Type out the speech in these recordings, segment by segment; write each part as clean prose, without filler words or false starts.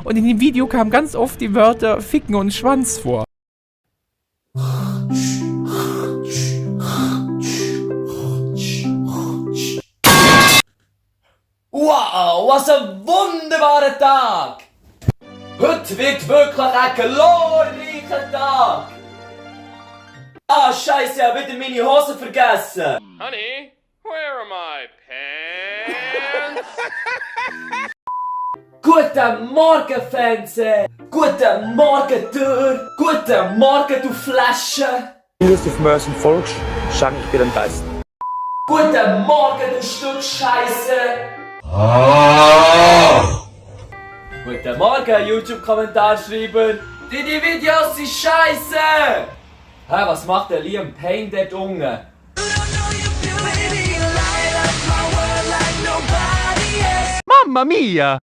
und in dem Video kamen ganz oft die Wörter Ficken und Schwanz vor. Wow, was ein wunderbarer Tag! Heute wird wirklich ein glorreicher Tag! Ah, Scheiße, ich habe wieder meine Hose vergessen! Honey, where are my pants? Guten Morgen, Fernsehen! Guten Morgen, Tür! Guten Morgen, du Flasche! Wenn du auf Mörs folgst, sag ich bin am besten. Guten Morgen, du Stück Scheiße! Guten Morgen, YouTube-Kommentarschreiber! Die Videos sind scheiße! Hä, was macht der Liam Payne dort unten? Mamma mia!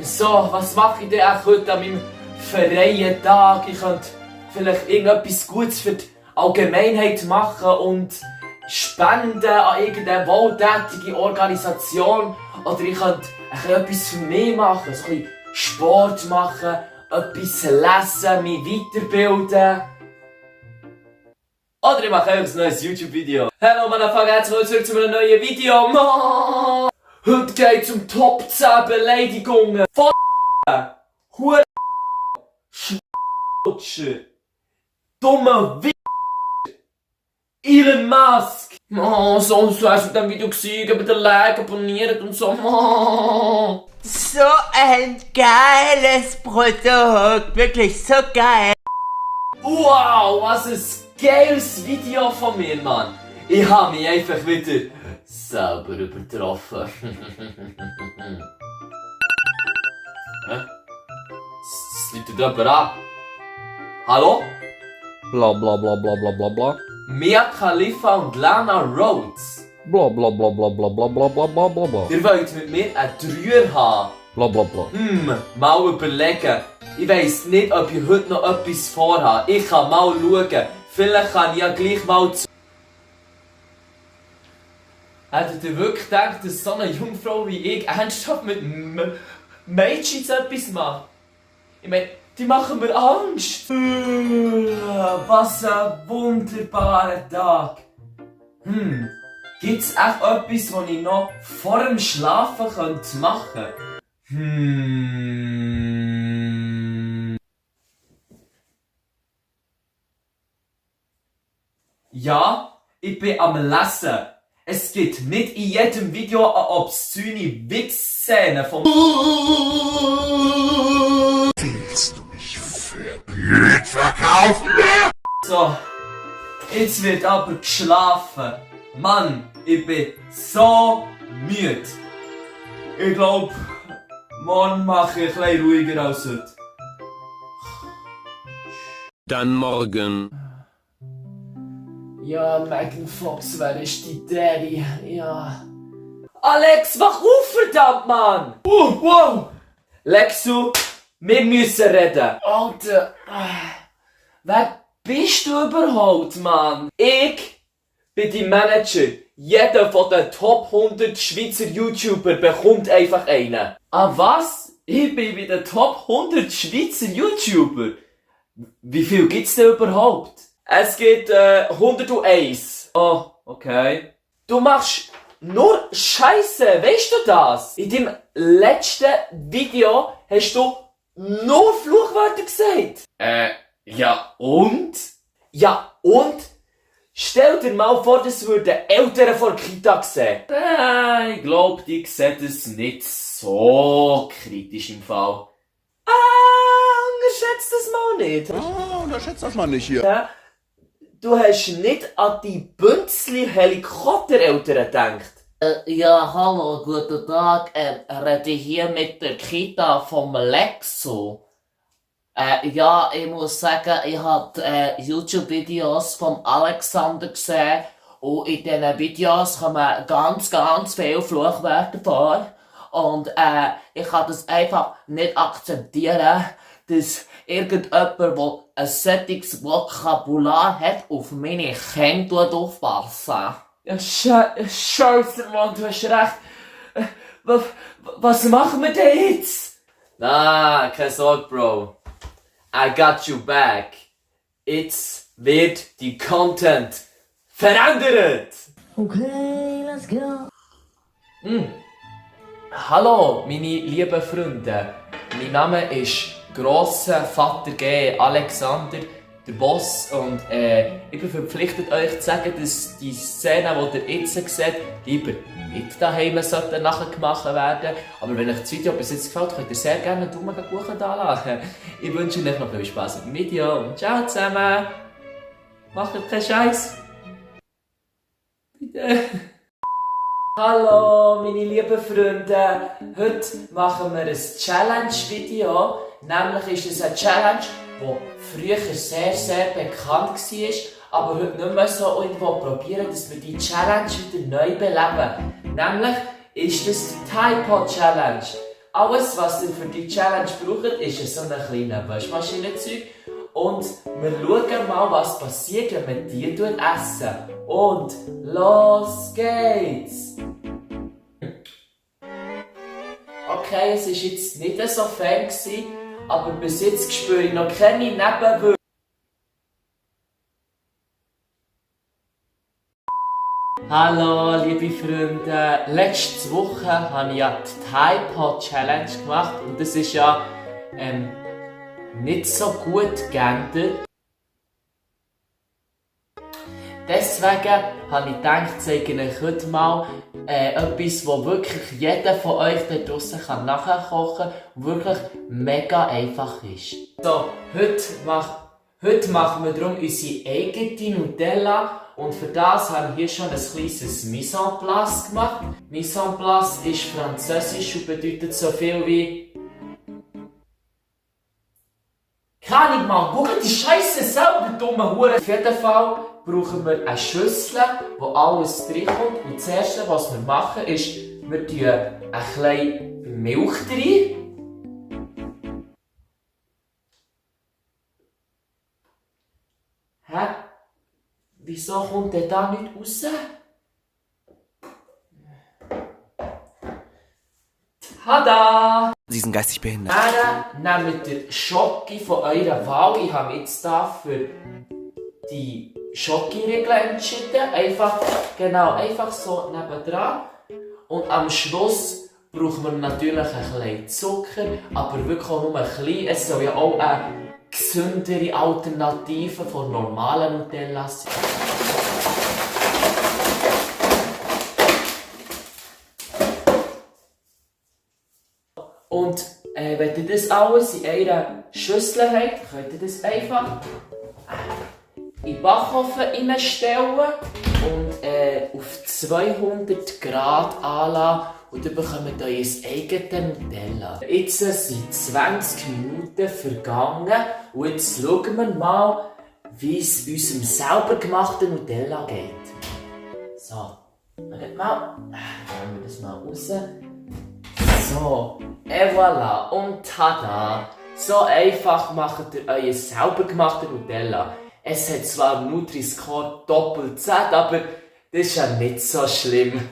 So, was mache ich denn auch heute an meinem freien Tag? Ich könnte vielleicht irgendetwas Gutes für die Allgemeinheit machen und spenden an irgendeine wohltätige Organisation. Oder ich könnte etwas für mich machen, so ein bisschen Sport machen, etwas lesen, mich weiterbilden. Oder ich mache ein neues YouTube-Video. Hallo Motherfucker, herzlich willkommen zurück zu einem neuen Video. Man. Heute geht's um Top 10 Beleidigungen. Hure Schwutscher. Dumme Elon Musk! Oh, sonst wär's mit dem Video gewesen, gebt ein Like, abonniert und so. Oh. So ein geiles Produkt, wirklich so geil. Wow, was ein geiles Video von mir, Mann. Ich habe mich einfach wieder selber übertroffen. Hä? Es läutet jemand an. Hallo? Bla bla bla bla bla bla bla. Mia Khalifa und Lana Rhodes. Bla bla bla bla bla bla bla bla bla bla bla. Ihr wollt mit mir einen Dreier haben. Bla bla bla. Mal überlegen. Ich weiss nicht, ob ich heute noch etwas vorhabe. Ich kann mal schauen. Vielleicht kann ich ja gleich mal zu... Hättet ihr wirklich gedacht, dass so eine Jungfrau wie ich ernsthaft mit Mädchen etwas macht? Ich meine, die machen mir Angst. Was ein wunderbarer Tag. Gibt's echt etwas, was ich noch vor dem Schlafen könnte machen? Ja, ich bin am Lesen. Es gibt nicht in jedem Video eine obszöne Wichsszene von... Willst du mich für blöd verkaufen? So, jetzt wird aber geschlafen. Mann, ich bin so müde. Ich glaub, morgen mache ich ein bisschen ruhiger als heute. Dann morgen. Ja, Megan Fox, wer ist die Daddy? Ja. Alex, wach auf, verdammt, Mann! Wow! Lexu, wir müssen reden. Alter, wer bist du überhaupt, Mann? Ich bin dein Manager. Jeder von den Top 100 Schweizer YouTuber bekommt einfach einen. Ah, was? Ich bin bei den Top 100 Schweizer YouTuber? Wie viel gibt's denn überhaupt? Es gibt 101. Oh, okay. Du machst nur Scheiße, weißt du das? In deinem letzten Video hast du nur Fluchwörter gesagt. Ja und? Ja und? Stell dir mal vor, das würden Eltern vor der Kita sehen. Ich glaub, die sehen das nicht so kritisch im Fall. Unterschätzt das mal nicht. Oh, unterschätzt das mal nicht hier. Ja? Du hast nicht an die Bünzli-Helikoptereltern gedacht. Ja, hallo, guten Tag. Rede ich hier mit der Kita vom Lexo. Ja, ich muss sagen, ich habe YouTube-Videos von Alexander gesehen und in diesen Videos kommen ganz viele Fluchwörter vor. Und ich kann das einfach nicht akzeptieren, dass irgendjemand, der ein solches Vokabular hat, auf meine Kinder aufpassen. Ja, Scheiße, Mann, du hast recht. Was machen wir denn jetzt? Na, keine Sorge, Bro. I got you back. Jetzt wird die Content verändert. Okay, let's go. Hallo, meine lieben Freunde. Mein Name ist Grosser-Vater G. Alexander, der Boss. Und ich bin verpflichtet, euch zu sagen, dass die Szene, die ihr jetzt seht, lieber nicht daheim nachgemacht werden. Aber wenn euch das Video bis jetzt gefällt, könnt ihr sehr gerne einen Daumen nach oben da lassen. Ich wünsche euch noch viel Spaß mit dem Video und ciao zusammen. Macht keinen Scheiß. Bitte. Hallo meine lieben Freunde, heute machen wir ein Challenge-Video. Nämlich ist es eine Challenge, die früher sehr bekannt war, aber heute nicht mehr so irgendwo probieren, dass wir die Challenge wieder neu beleben. Nämlich ist es die Tide Pod Challenge. Alles, was ihr für die Challenge braucht, ist so ein kleines Waschmaschinenzeug. Und wir schauen mal, was passiert, wenn man die essen. Und los geht's! Okay, es war jetzt nicht so fein, aber bis jetzt spüre ich noch keine Nebenwirkungen. Hallo liebe Freunde, letzte Woche habe ich ja die Tide Pod Challenge gemacht und das ist ja nicht so gut geendet. Deswegen habe ich gedacht, zeige ich euch heute mal etwas, wo wirklich jeder von euch da draussen nachkochen kann und wirklich mega einfach ist. So, heute machen wir darum unsere eigene Nutella und für das habe ich hier schon ein kleines Mise en place gemacht. Mise en place ist französisch und bedeutet so viel wie... Keine Ahnung, Mann, guck die Scheiße selber, dumme Hure. Auf jeden Fall brauchen wir eine Schüssel, wo alles reinkommt. Und das erste, was wir machen, ist, wir tun ein bisschen Milch rein. Hä? Wieso kommt der da nicht raus? Tada! Sie sind geistig behindert. Dann nehmt ihr Schoki von eurer Wahl. Ich habe mich jetzt da für die Schoki-Riegel entschieden. Einfach so nebendran. Und am Schluss brauchen wir natürlich ein bisschen Zucker, aber wirklich auch nur ein bisschen. Es soll ja auch eine gesündere Alternative von normalen Nutella sein. Und wenn ihr das alles in einer Schüssel habt, könnt ihr das einfach in den Backofen reinstellen und auf 200 Grad anlassen und dann bekommt ihr euer eigenes Nutella. Jetzt sind 20 Minuten vergangen und jetzt schauen wir mal, wie es unserem selber gemachten Nutella geht. So, schaut mal, nehmen wir das mal raus. So, et voilà, und tada! So einfach macht ihr euer selber gemachten Nutella. Es hat zwar Nutri-Score doppelt Z, aber das ist ja nicht so schlimm.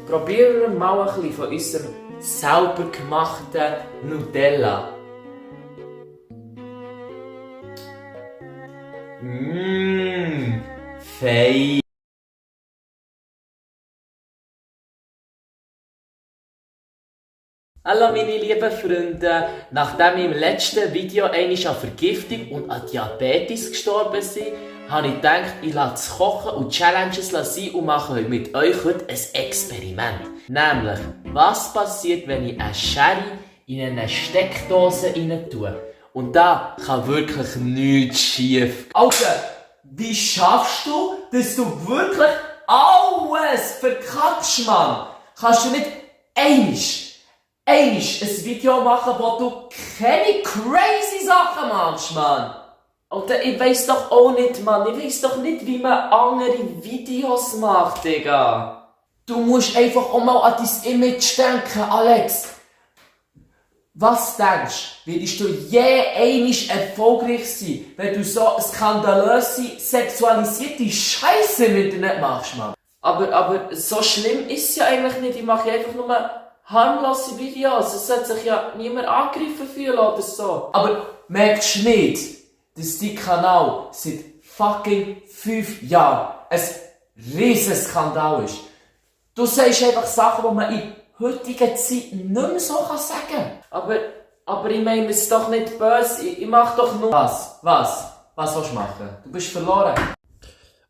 Probieren wir mal ein bisschen von unserem selber gemachten Nutella. Fein! Hallo meine lieben Freunde, nachdem ich im letzten Video einmal an Vergiftung und an Diabetes gestorben bin, habe ich gedacht, ich lasse das Kochen und Challenges sein und mache mit euch heute ein Experiment. Nämlich, was passiert, wenn ich eine Schere in eine Steckdose rein tue? Und da kann wirklich nichts schief. Alter, wie schaffst du, dass du wirklich alles verkackst, Mann? Kannst du nicht ein Video machen, wo du keine crazy Sachen machst, Mann. Oder ich weiss doch auch nicht, Mann. Ich weiss doch nicht, wie man andere Videos macht, Digga. Du musst einfach auch mal an dein Image denken, Alex. Was denkst du, würdest du je einmal erfolgreich sein, wenn du so skandalöse, sexualisierte Scheiße im Internet machst, Mann? Aber so schlimm ist es ja eigentlich nicht. Ich mache einfach nur harmlose Videos. Es sollte sich ja niemand angegriffen fühlen oder so. Aber merkst du nicht, dass dein Kanal seit fucking 5 Jahren ein riesen Skandal ist? Du sagst einfach Sachen, die man in heutiger Zeit nicht mehr so sagen kann. Aber ich meine es doch nicht böse. Ich mach doch nur... Was? Was willst du machen? Du bist verloren.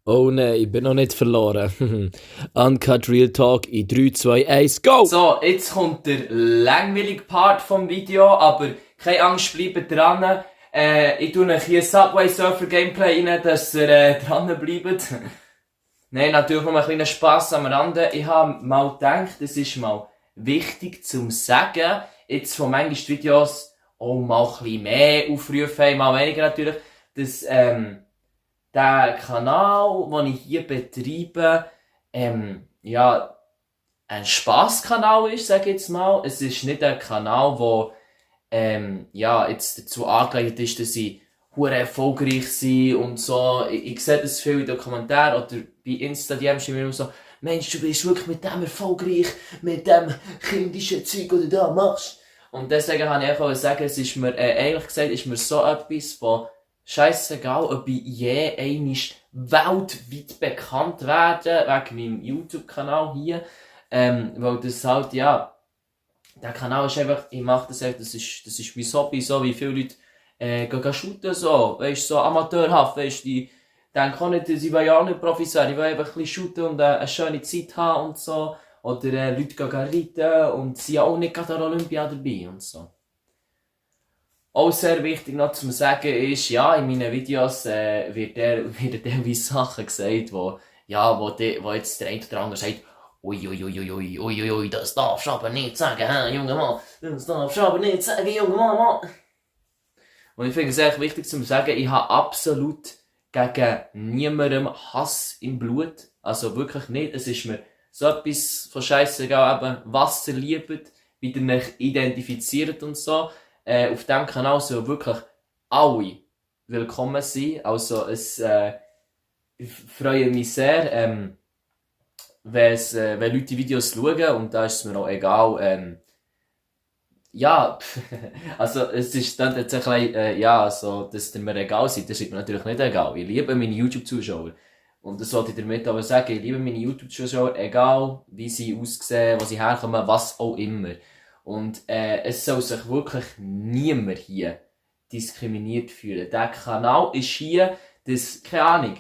Oh nein, ich bin noch nicht verloren. Uncut Real Talk in 3, 2, 1, go! So, jetzt kommt der langweilige Part vom Video, aber keine Angst, bleibt dran. Ich tue euch hier Subway Surfer Gameplay rein, dass ihr dran bleibt. Nein, natürlich noch ein kleiner Spass am Rande. Ich habe mal gedacht, es ist mal wichtig zu sagen, jetzt von manchen Videos auch mal ein bisschen mehr Aufrufe haben, mal weniger natürlich, dass der Kanal, den ich hier betreibe, ja, ein Spasskanal ist, sage ich jetzt mal. Es ist nicht ein Kanal, der ja, jetzt dazu angelegt ist, dass ich hure erfolgreich sein und so. Ich sehe das viel in den Kommentaren oder bei Insta-DMs immer so, Mensch, du bist wirklich mit dem erfolgreich, mit dem kindischen Zeug, das du da machst. Und deswegen kann ich einfach sagen, es ist mir, ehrlich gesagt, ist mir so etwas von scheissegal, ob ich je einmal weltweit bekannt werde, wegen meinem YouTube-Kanal hier, weil das halt, ja, der Kanal ist einfach, ich mache das einfach, das ist mein Hobby, so wie viele Leute gehen shooten, so, weisst, so amateurhaft, weisst, die denken auch nicht, dass ich ja auch nicht Profi sein, ich will einfach ein bisschen shooten und eine schöne Zeit haben und so, oder Leute gehen reiten und sie sind auch nicht gerade an der Olympia dabei und so. Auch sehr wichtig noch zu sagen ist, ja, in meinen Videos werden teilweise Sachen gesagt, wo jetzt der eine oder andere sagt, ui, das darfst du aber nicht sagen, junger Mann, das darfst du aber nicht sagen, junger Mann. Und ich finde es echt wichtig zu sagen, ich habe absolut gegen niemandem Hass im Blut, also wirklich nicht, es ist mir so etwas von scheissegal, eben, was ihr liebt, wie ihr euch identifiziert und so. Auf diesem Kanal sollen wirklich alle willkommen sein. Also ich freue mich sehr, wenn Leute die Videos schauen und da ist es mir auch egal. Ja, also es ist dann jetzt ein bisschen, ja, also, dass ihr mir egal seid, das ist mir natürlich nicht egal. Ich liebe meine YouTube-Zuschauer. Und das sollte ich damit aber sagen, ich liebe meine YouTube-Zuschauer, egal wie sie aussehen, wo sie herkommen, was auch immer. Und es soll sich wirklich niemand hier diskriminiert fühlen. Der Kanal ist hier, das, keine Ahnung.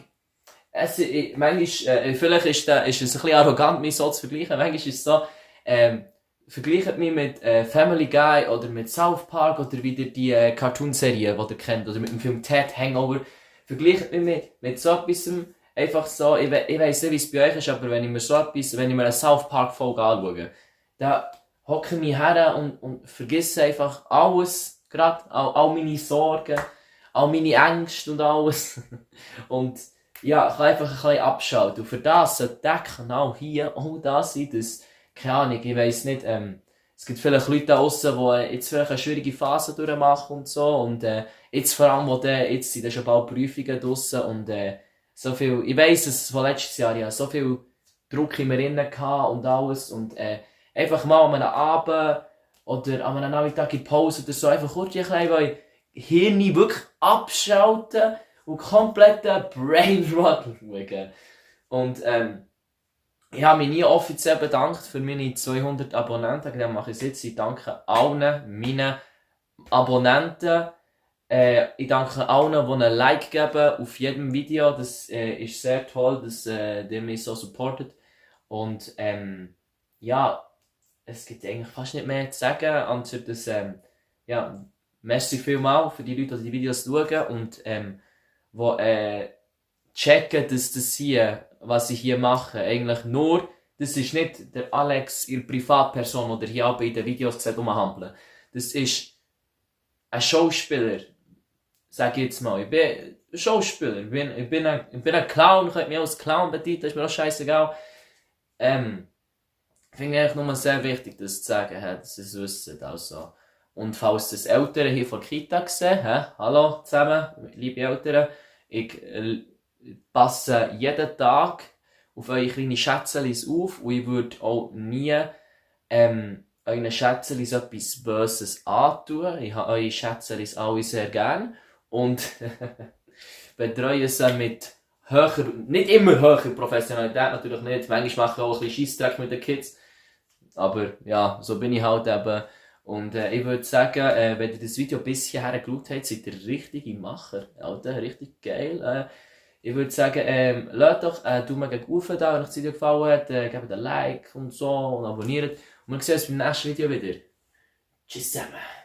Manchmal, vielleicht ist es ein bisschen arrogant, mich so zu vergleichen. Manchmal ist es so, vergleicht mich mit Family Guy oder mit South Park oder wieder die Cartoonserie, die ihr kennt, oder mit dem Film Ted Hangover. Vergleicht mich mit so etwas, einfach so, ich weiss nicht, wie es bei euch ist, aber wenn ich mir eine South Park Folge anschaue, da hocke ich mich her und vergesse einfach alles, gerade, all meine Sorgen, all meine Ängste und alles. Und ja, ich kann einfach ein bisschen abschalten. Und für das sollte der Kanal hier auch da sein, dass, keine Ahnung, ich weiss nicht, es gibt vielleicht Leute da draussen, die jetzt vielleicht eine schwierige Phase durchmachen und so, und jetzt vor allem, jetzt sind schon bald Prüfungen draussen und so viel, ich weiss es von letztes Jahr, ja, so viel Druck in mir drin gehabt und alles, und einfach mal an einem Abend oder an einem Nachmittag in Pause oder so, einfach kurz ein bisschen Hirn wirklich abschalten und kompletten Brainrot schauen. Und ich habe mich nie offiziell bedankt für meine 200 Abonnenten, dann mache ich es jetzt. Ich danke allen meinen Abonnenten. Ich danke allen, die ein Like geben auf jedem Video. Das ist sehr toll, dass ihr mich so supportet. Und ja, es gibt eigentlich fast nicht mehr zu sagen, anstatt dass, ja, merci vielmal für die Leute, die die Videos schauen und die checken, dass das hier, was ich hier mache, eigentlich nur, das ist nicht der Alex, ihre Privatperson, oder hier auch bei den Videos gesagt, rumhampeln. Das ist ein Schauspieler, sag ich jetzt mal. Ich bin ein Schauspieler, ich bin ein Clown, könnt mich auch als Clown betiteln, ist mir auch scheißegal. Ich finde eigentlich nur sehr wichtig, das zu sagen, dass sie es wissen. Also. Und falls das Eltern hier von Kita sehen, hallo zusammen, liebe Eltern, ich passe jeden Tag auf eure kleinen Schätzchen auf und ich würde auch nie euren Schätzelis etwas Böses antun. Ich habe eure Schätzelis alle sehr gern. Und betreue sie mit höher, nicht immer höher Professionalität, natürlich nicht. Manchmal mache ich auch ein bisschen Scheissdreck mit den Kids. Aber ja, so bin ich halt eben. Und ich würde sagen, wenn ihr das Video bis hierher geschaut habt, seid ihr richtige Macher. Alter, richtig geil. Ich würde sagen, lasst doch Daumen gegen rauf da, wenn euch das Video gefallen hat. Gebt ein Like und so und abonniert. Und wir sehen uns beim nächsten Video wieder. Tschüss zusammen.